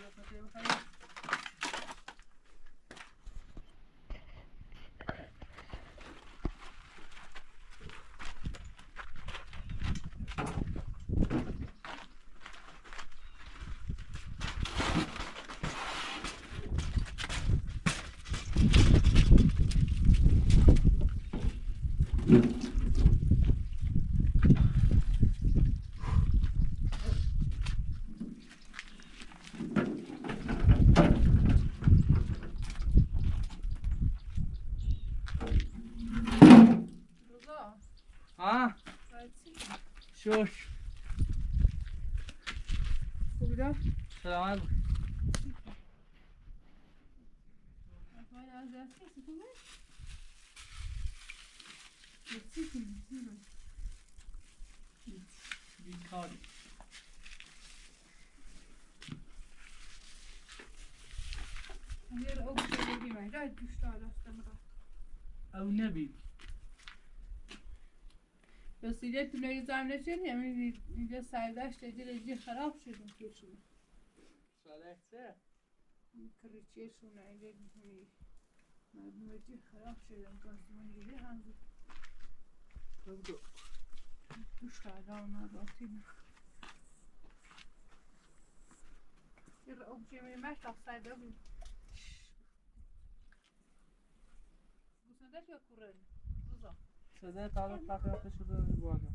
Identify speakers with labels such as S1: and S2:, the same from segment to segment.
S1: رضا
S2: ها شوش
S1: خوبی ده؟
S2: سلامت بیکاری. او نبی
S1: بس دیگه تو نگه نشینی همین اینجا سردشت اینجا خراب شد که
S2: سالکته
S1: کریچهشون اینجا مردم چی خراب شدن کاسمان دیگه هم
S2: بگو
S1: توش الان راستی یه اوجه می مش تا سرده بود بوسنده یا کورن رضا
S2: صدای تعلق تقریبا شده بالا.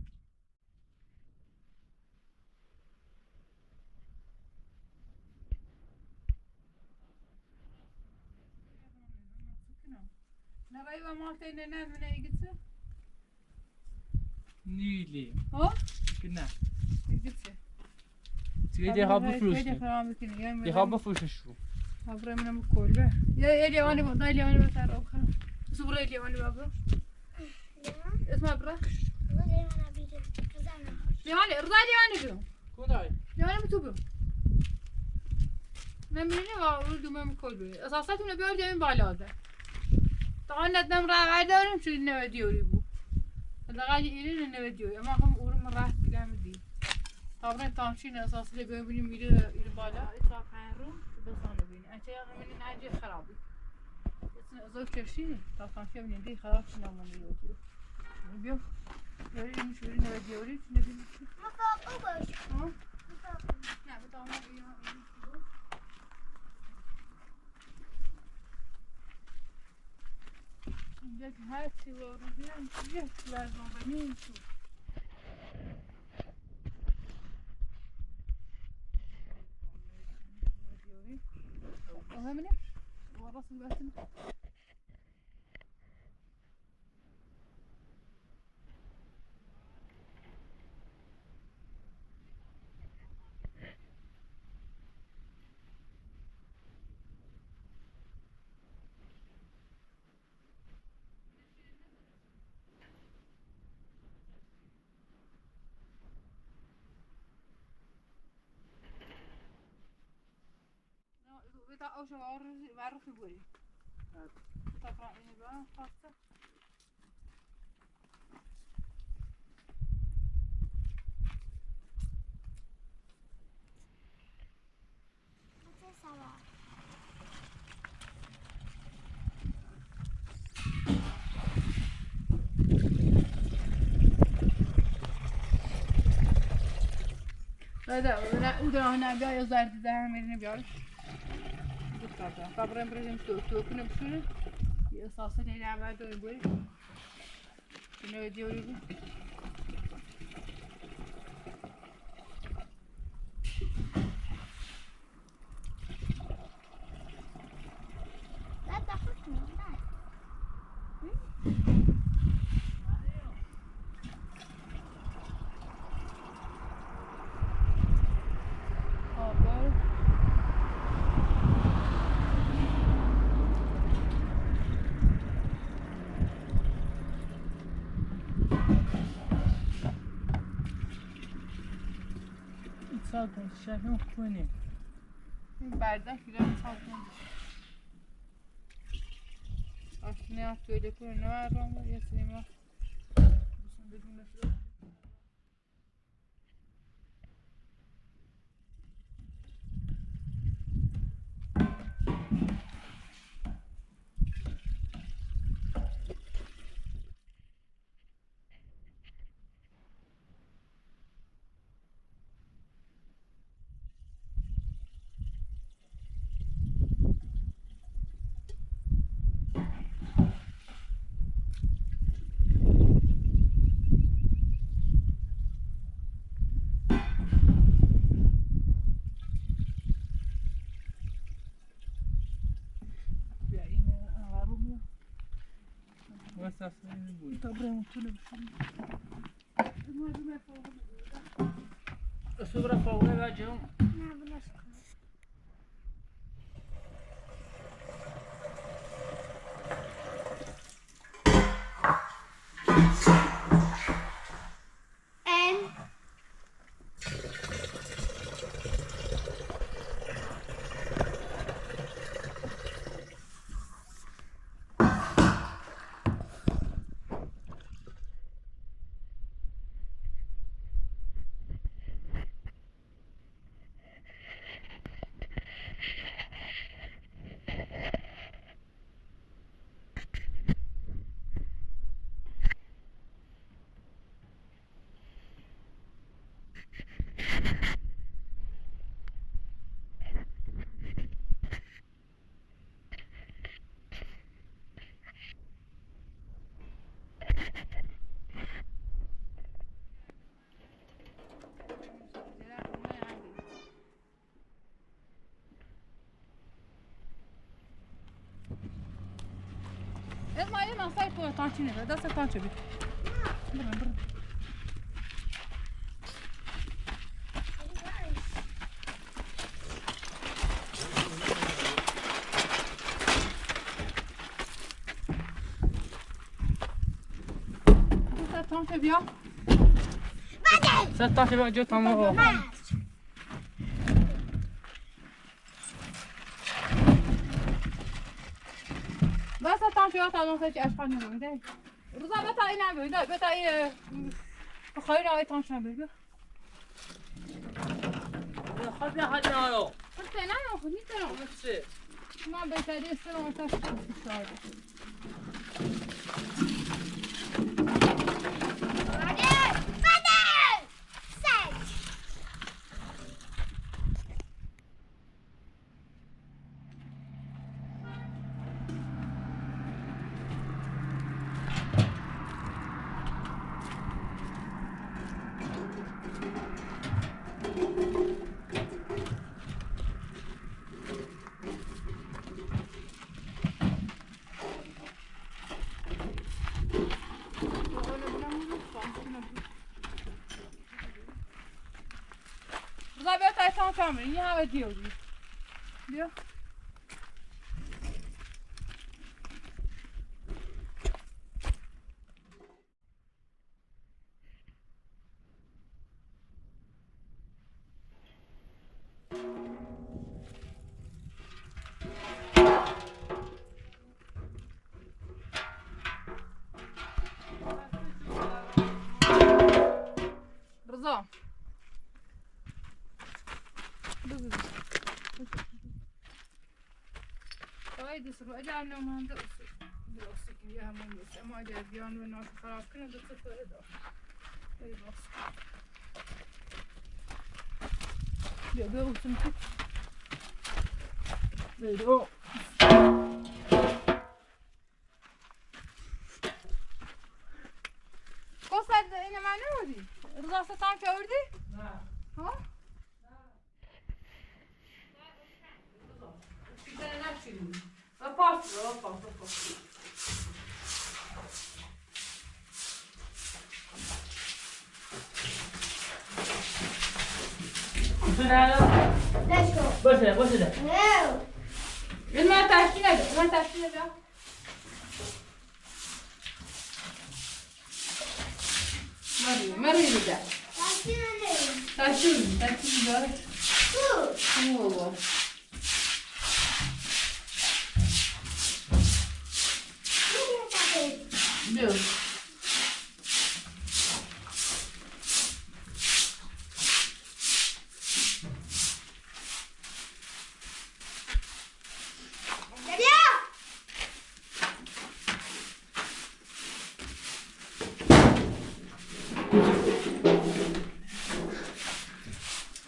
S1: نه رای و مالته نه نه نه ایگیتse
S2: نیلی
S1: ها
S2: نه
S1: ایگیتse
S2: دیگه دیگه
S1: خیلی
S2: بفروشی
S1: خراب میکنی
S2: دیگه بفروشی شو
S1: خبره منم كله يا الي وانا بضل لي وانا بتعرف خراب صبر لي وانا بابا اسمع برا ليواني رضا ليواني بيو
S2: کدای
S1: ليواني بتوبو نمرینه و اردو مم كله اساسا بیار دیم بالا ده طبعا ندم را دارم شو نوديوري بو هذا غادي إلي نوديوري اما هم اورم راح كلام دي طبعا تامشين اساس اللي بيبني ميري إلى بالا اطلاق عن بس انا بيني انت يا من عندي خرابي زوج تشيني طبعا في من دي خراب شنو من يوديو بيو يوري مش يوري نوديوري نبي ها نعم طبعا اینجا که هرچی وارد یک لرزان این تو. وهمني وراس الباتن. بتاع أوش معرف بوري تقرأ إني بقى خاصة. هذا ودنا هنا بيا يزار ده عاملين بيعرف قبرين بريم تو تو كنا بشونه اساسا اللي عملته يقول شنو يديوري
S3: لا تاخذني لا.
S1: آبار
S2: سال کن شهر کنی
S1: این بردن که دارم سال کن آشنه توی کنه نه رام یه سینما بدون رضا بتا این هم بده بتا این بخاری را تانشن بده
S2: خب نه حد نه
S1: قلت نه خود نیستم ما بهتری سر آتش این همه دیوری بیا رضا
S2: باشه
S1: من تشکیل نده من تشکیل نده مریم ده تشکیل تشکیل داره تو بیا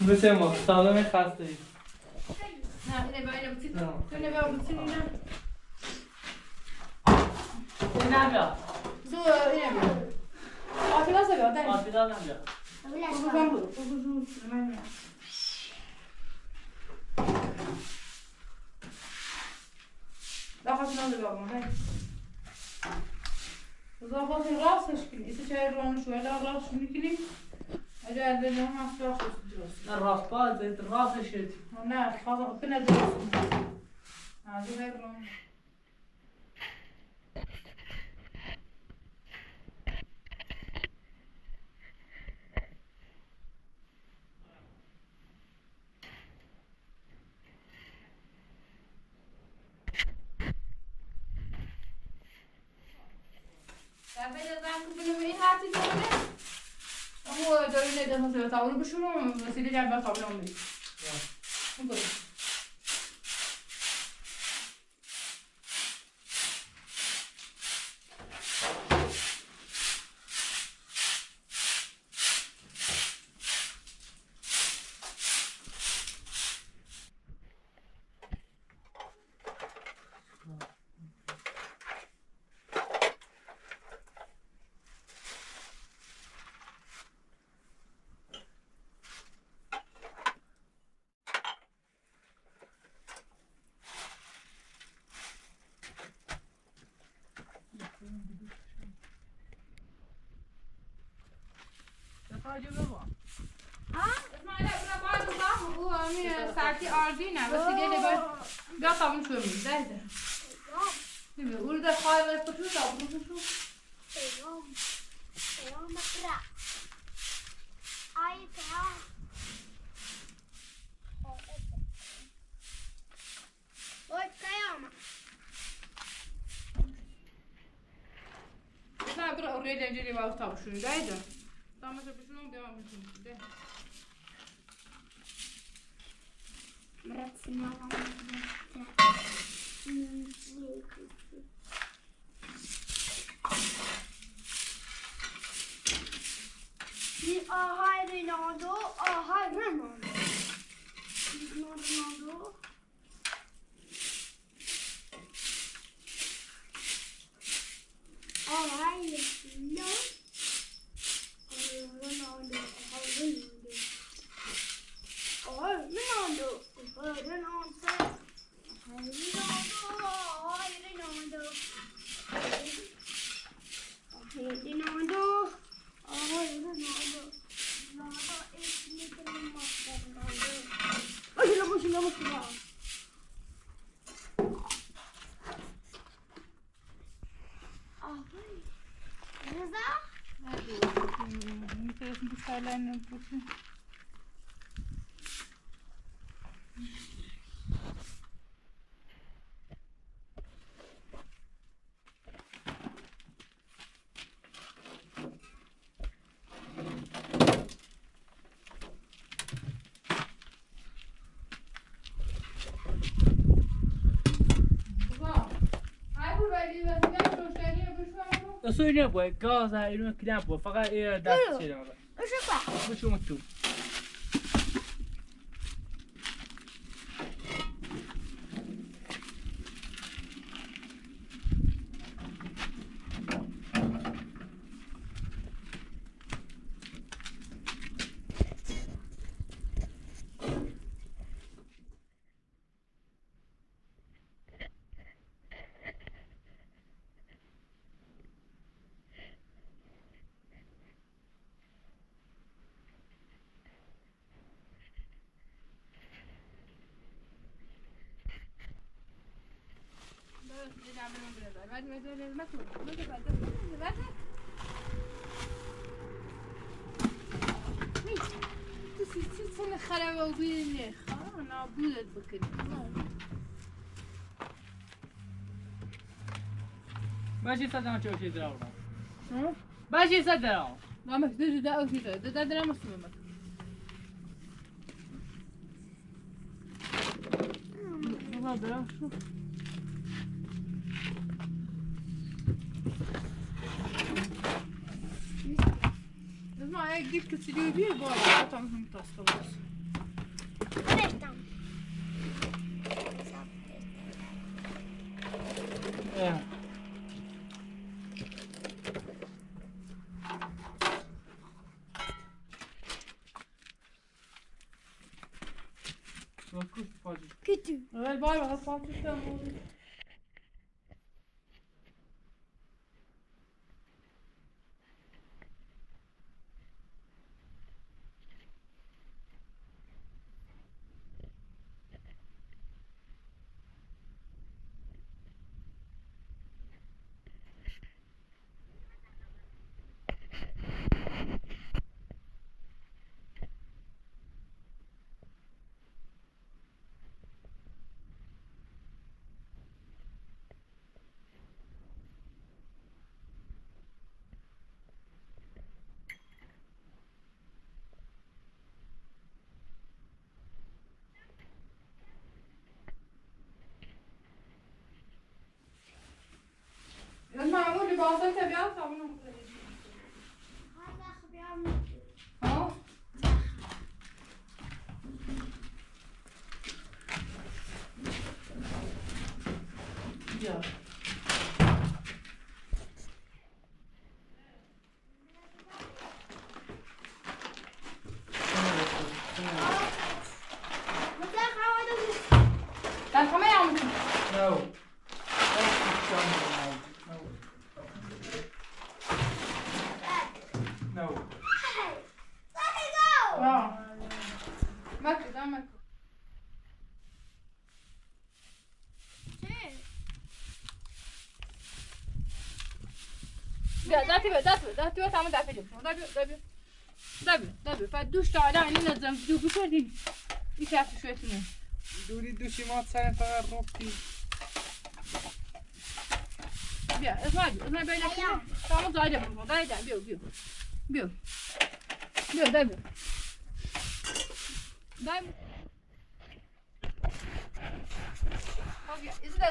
S2: بسه ما سالم خسته ایم.
S1: نه اینه با اینه بسید تو اینه با بسید اینه
S2: نه بیا
S1: تو اینه بیا آفیلاس بیا داری
S2: آفیلاس هم بیا
S1: لا خاطر نازل بابا. خواستیم راستش کنی ایسا چای رانش ولی راستش میکنیم اگر دلنا هم اصلا خواست درست
S2: نه راست باز راستش شد.
S1: نه خواست کنه درست نه غیر ران هو دارين ده مثلا تعالوا بشنو وسيلة جاب تعالوا أمي. ساعتی آردی نه بس دیگه لباس بیا صابون شو می ده ده دیگه اون ده خواهی بس تو صابون شو نه برو اوريد انجلي باو صابون شو ده ده tamam بشنو بیا بشنو ده
S3: آهای رونالدو آهای رونالدو رونالدو آهای رونالدو رونالدو رونالدو
S2: سوي نبوي غازا إلو كلام فقط إيه دست شيء هذا. وش مكتوب؟ ماشي صدق شو شيء دراو ماشي صدق
S1: لا مش ده ده أو شيء ده ده ده مسلم ما ده شوف اسمع ايه جبت كتير بيه بقى طعمهم متعصب بس
S2: بیا. No. No.
S3: Let me go.
S1: مكو ده مكو. بیا ده تمام دفعه ده بیا ده بیا ده بیا بعد دوش تا الان این نظام دو بشردین این کف شویتونه
S2: دوری دوشی ما سر فقط رفتی.
S1: بیا اسمع بیا اسمع بیا تمام زایده بیا ده بیا بیا بیا بیا ده بیا ده بیا إذا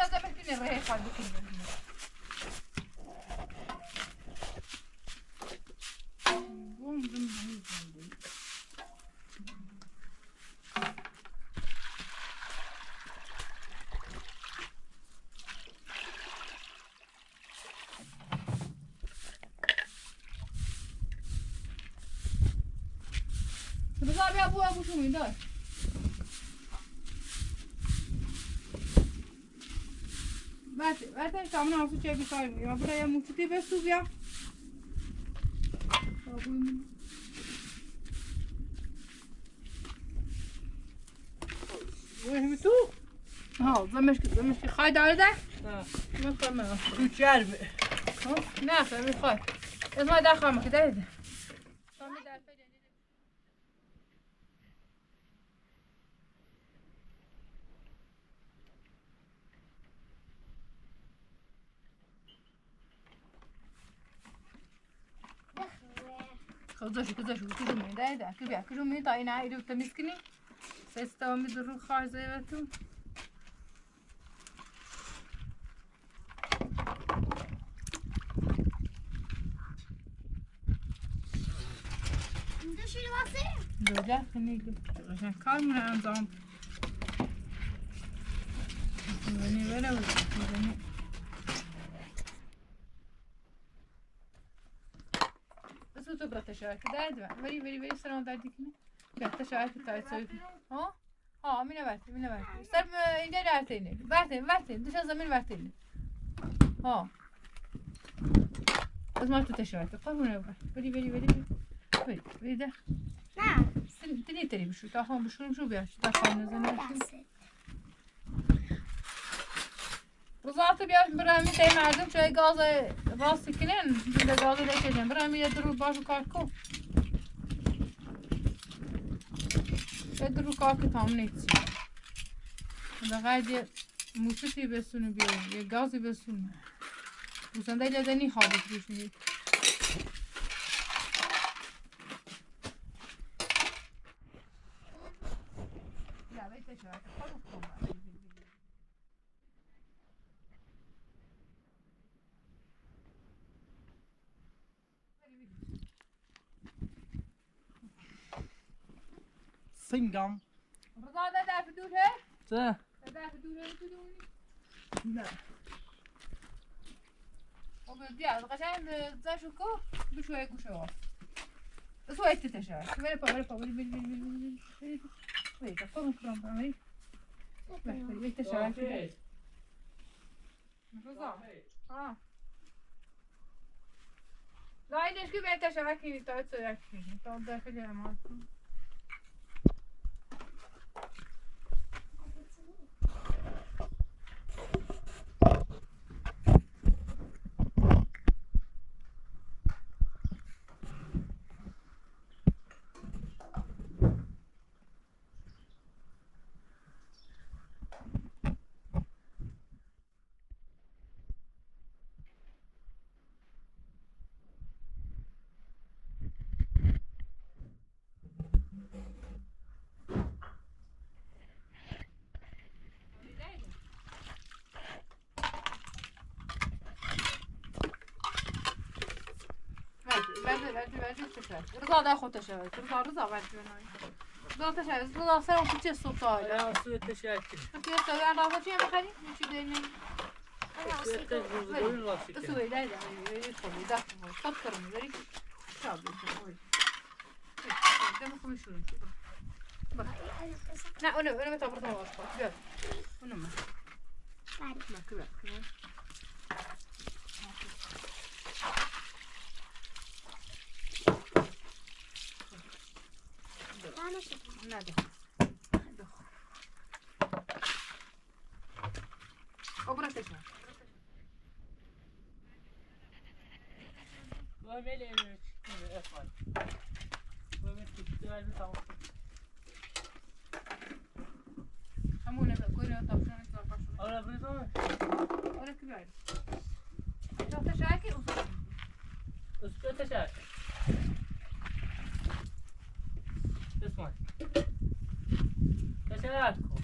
S1: إذا بكني رهي خالد بكني رضا بیا ابو ابو شو میداد بعد تامن عصو چه بیکار میگم برای موسیقی بسو بیا وين تو ها زمشك خايد على ده ما فما
S2: تو چربه
S1: نه فهمی خواهی اسمع داخل ما كده ده خذش كذا شو كذا من ده ده كبيع كذا من طاينا عيدو تمسكني سيستوى مدرو خارج زي بتو دوجا خليني عشان كار من عندهم ولا ولا بس تبرة تشارك ده بري بري بري سلام دردك نه تشارك تاع ها ها مینه برتین مینه برتین سر اینجا برتینه برتین برتین دوش زمین برتینه ها از ما تو تشارك قومنا بري بري بري بري بري ده
S3: نه.
S1: تني تري بشو تا خون بشو شو بيش تا خون نزن رضعت بیاش برای تای مردم چای گاز راست کنن ده گاز ده برای می درو باشو کار کو درو کار که تمام نیست ده غیر موسیقی بسونو بیا یه گازی بسونو وسنده لدنی خوابت روش
S2: سنگام
S1: رضا ده دافع دوره؟
S2: چه؟
S1: ده دافع دوره تدوني؟
S2: نه
S1: بیا قشنگ زاشوكو بشوية كوشوا سويت تتشعر وين با وين با وين وين وين وين وين وين قوم كرام وين وين تشعر رضا اه لا عندش كيف انت شبكي تعال تعال داخل يا مان رضا ده خودش رضا رضا بعد لا تشعر لا سلام كنت السلطة
S2: لا سويت تشاكل
S1: انت تسوي انا راسك شيء ما خلي مش ديني تسوي لا لا يدخل يدخل فكر من ذلك شاب دمكم شو لا انا ما تعبرت ما اصبر انا ما ما كبر كبر نادي أبرتك همونا كلنا طبشون
S2: أنا بريطاني
S1: أنا كبير تشاكي
S2: اسكت تشاكي اسمع تشاكو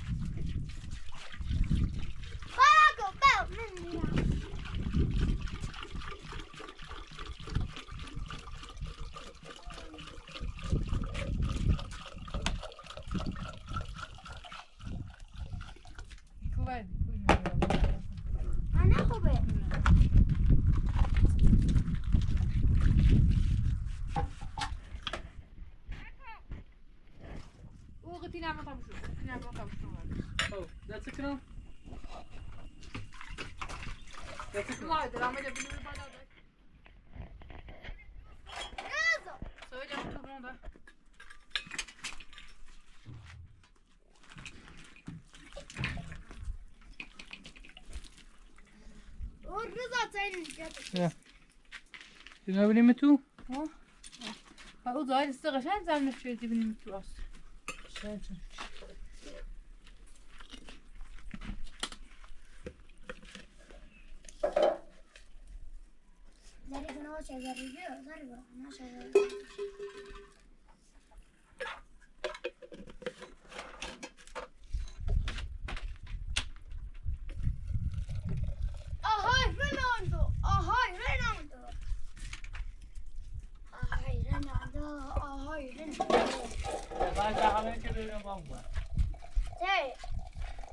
S2: تبغى متو؟
S1: ها؟ أو ظاهر استغشان زعما شوية تبني متو أصلا.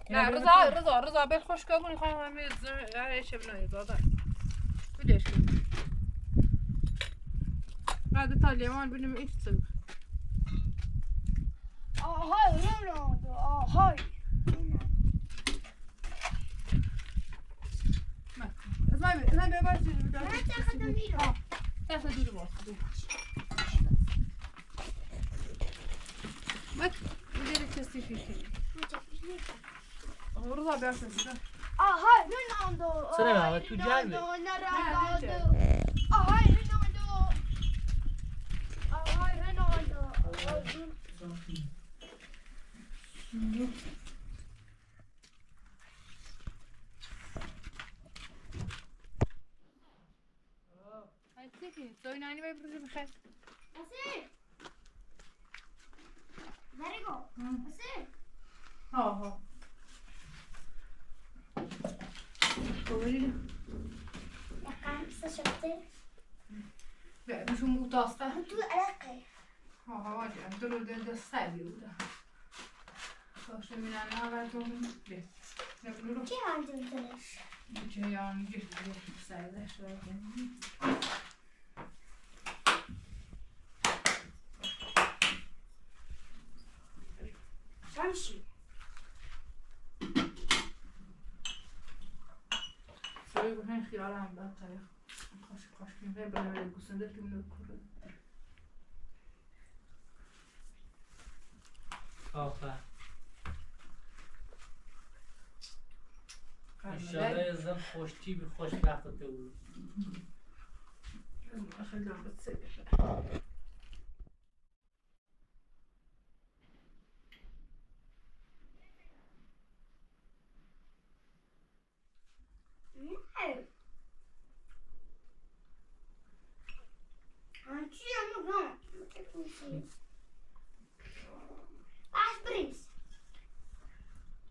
S1: لا رضا رضا رضا بل خوش كابون خو هم ايش ابنه رضا وليش هذا طالع بنم ايش تصير
S3: هاي رونالدو هاي
S1: ما ما ما
S3: ما تاخذ ميرو
S1: تاخذ دور ما وديرك تستفيد رضا بيعرف
S3: هاي رونالدو
S2: سلام تو جاي
S3: هاي رونالدو هاي رونالدو
S1: هاي تيجي تسوي ناني ما يبرز بخير
S3: أسير Let it go. أسير
S1: ها ها لا مش متوسطة
S3: انتو علاقة
S1: ها ها واجي انتو ده الصعب ده خوش من انا غادي بس نقولوا
S3: كيف عندهم تلش؟
S1: جيان جدا سعيدة شوية
S3: شمشي
S1: سوي بخين خيال عم بقى خوش خوش كم غير برنامج الجسد كم نذكر
S2: آفر انشالله ازم خوشتی بی خوشبخت تو
S1: خیلی بتصير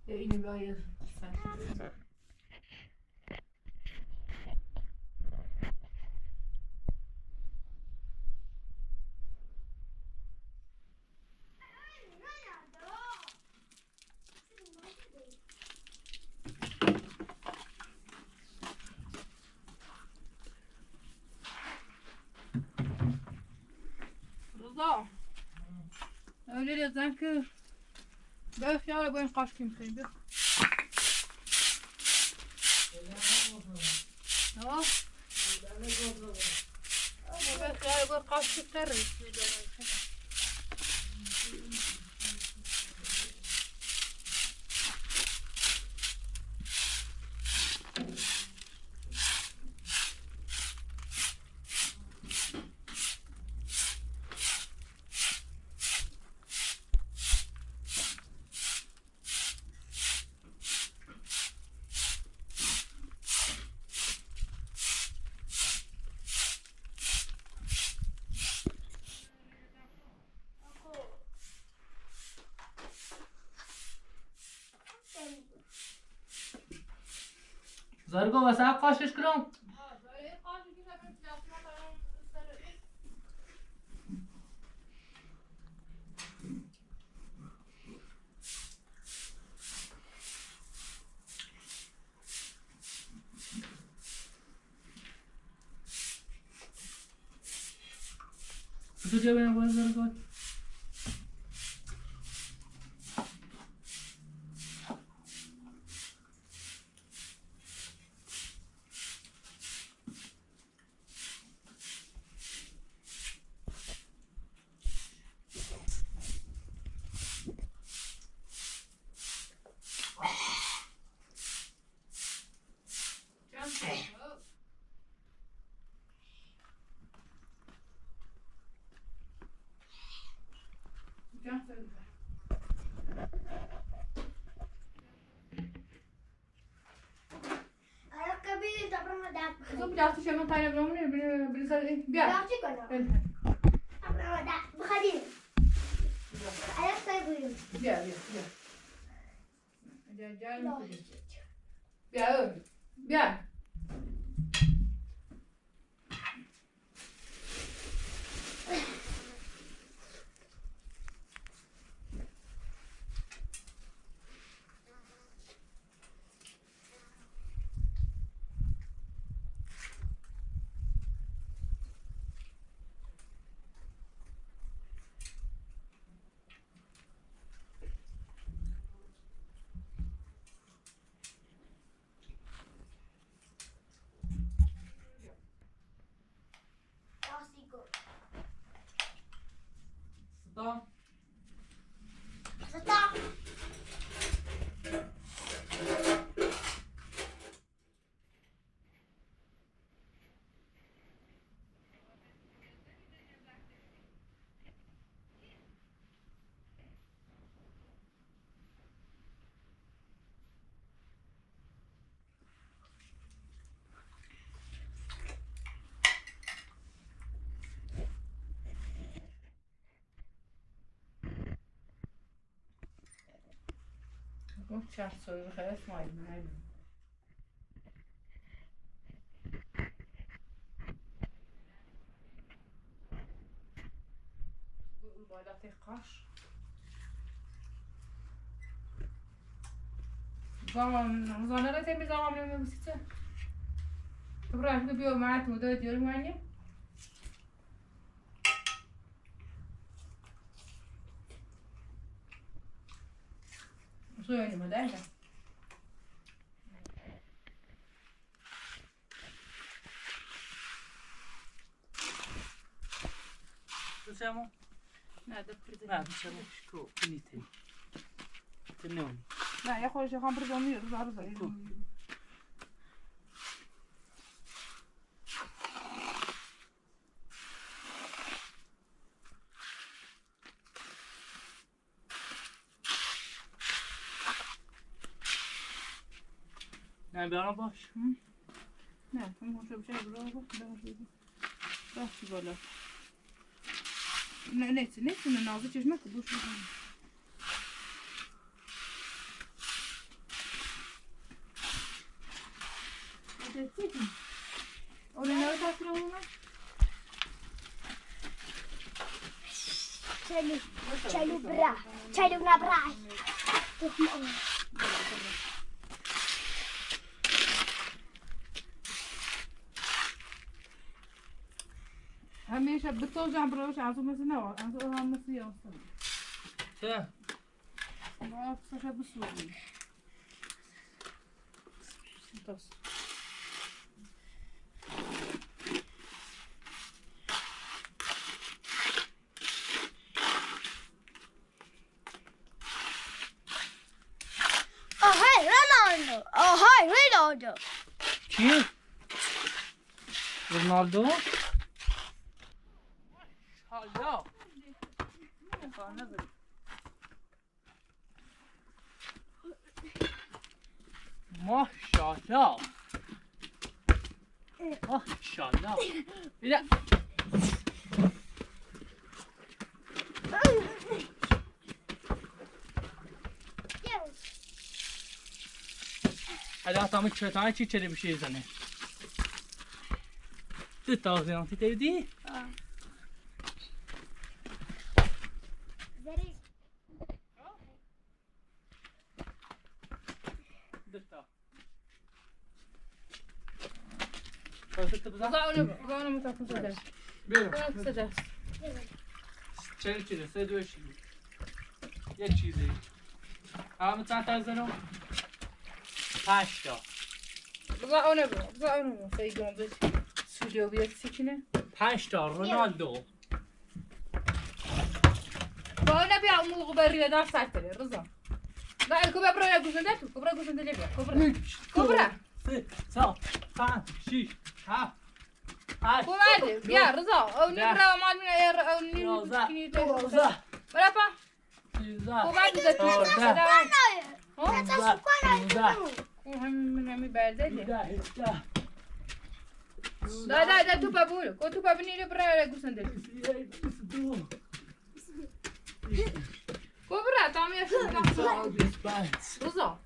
S1: اینو باید خیال زن که به خیال باید قاش کیم خیلی بیا. به خیال باید قاش کیم تر.
S2: زرگا واسه قاشش کنم. تو جا باید زرگا.
S1: بیا بیا بیا بیا چرخ سوی بخیر اسماعیل من بالا قاش زمان را تمی زمان نمی‌سیته تبرا شو بيو معك مدة ديال معني شو يعني مداينة
S2: شو سامو؟
S1: لا دبر
S2: لا سامو شكو كنيتي تنوني
S1: لا يا خويا شيخ عمرو ضمير رزع رزع
S2: نه بیارم باش.
S1: نه هم شو بشي برافو بس بالا. نه نه نه نه نازه چشمک بوش.
S3: چلو برا چلو نبرا
S1: همیشه بتوجع بروش عزو مثلا عزو هم مثل.
S2: سه.
S1: ما بصراحة بسوي. بس.
S3: آهای رونالدو، آهای رونالدو.
S2: چی؟ رونالدو؟ حالا ماشاءالله ماشاءالله. بیا حالا تا چه چی چه بشه زنه دو تا زیانتی دیدی؟ دو تا چه چیزه؟ 3 2 یک چیزی. هم چند تا زنم؟ 5 تا.
S1: بزا اونو خیلی گنده سوژه بیاد سیکنه.
S2: 5 تا رونالدو.
S1: با اونو بیا اون غبری دار سرتره رضا. لا الكوبا برا گوزنده تو کبرا گوزنده بیا کبرا. کبرا.
S2: 3 4 5 6 7 8.
S1: کبرا بیا رضا او نبرا مال من ایر او نی
S2: 12
S1: برا پا.
S2: 13
S1: کبرا گوزنده تو.
S2: 14
S1: هم برده. لا لا لا تو بابول کو تو بابنی برا گوزنده. کبرا تامی شو رضا.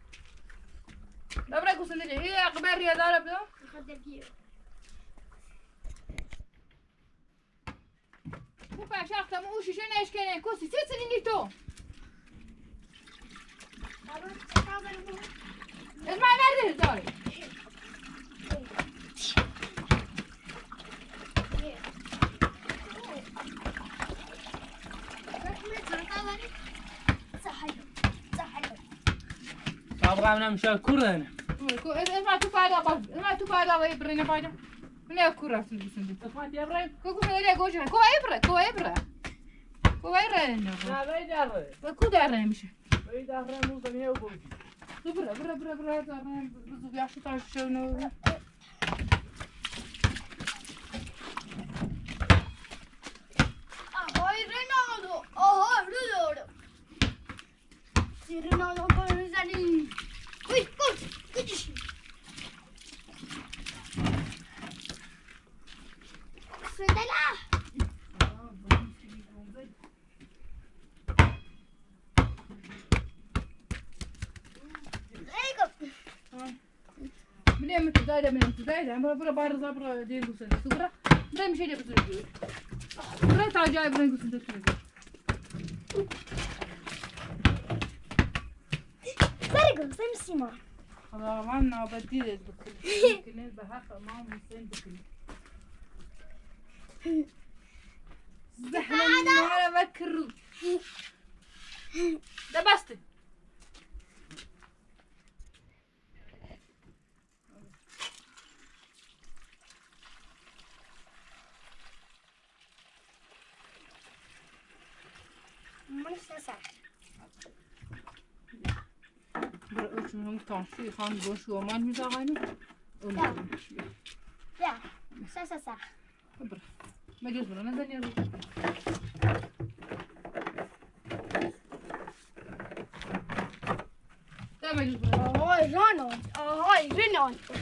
S1: لا برا گوزنده هي اخبار يا دار بلا. كوبا شاخته مو شو ناش كان كوسي تسنيني تو. اسمع مرده داري.
S2: ابغى انا مش كورة.
S1: اسمع تو فايدة اسمع تو فايدة برينا فايدة. من كورة في البسندي.
S2: اسمع يا ابراهيم.
S1: كوكو لا جوجا كو ابرة كو ابرة كو ابرة.
S2: لا بيد ابرة.
S1: كو دار مش.
S2: بيد ابرة مو زمية وبوجي.
S1: برا برا برا برا برا بزو يا شو تعرف شنو.
S3: آهای رونالدو، آهای رونالدو. رونالدو گل زنی. کوی کوی کوی. سندلا.
S1: من متزايدة من متزايدة برا برا بارزة برا دير قصة برا برا مشي لي بزرق برا تعال برا قصة
S3: برا سمسمة.
S1: خلاص ما بدي بكل بحق ما مسين بكل زحمة على بكر ده بس. تانشی خان گوش و من میزغانو.
S3: لا سا سا سا.
S1: برا ما جوز برا نزل يا لا ما جوز برا.
S3: آهای رونالدو، آهای رونالدو.